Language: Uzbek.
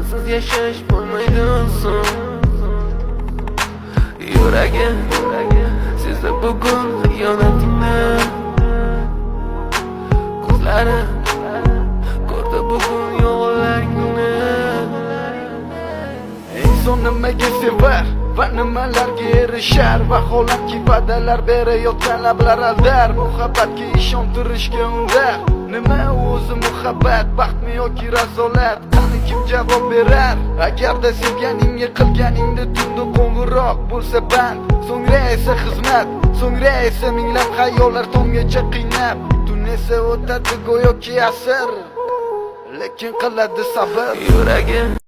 Sensiz yashash bo'lmaydi oson. Yuragim sezdi bugun xiyonatingni. Ko'zlarim ko'rdi bugun yolg'onlaringni. Inson nimaga sevar va nimalarga erishar? Vaholanki, va'dalar berayotgan lablar aldar, muhabbatga ishontirishga undar. Nima o'zi muhabbat? Baxtmi yoki razolat? Qani, kim javob berar? Agarda sevganingga qilganingda tunda qo'ng'iroq bo'lsa band, so'ngra esa xizmat, so'ngra esa minglab xayollar tonggacha qiynab, tun esa o'tadi go'yoki asr, lekin qiladi sabr. Yuragim.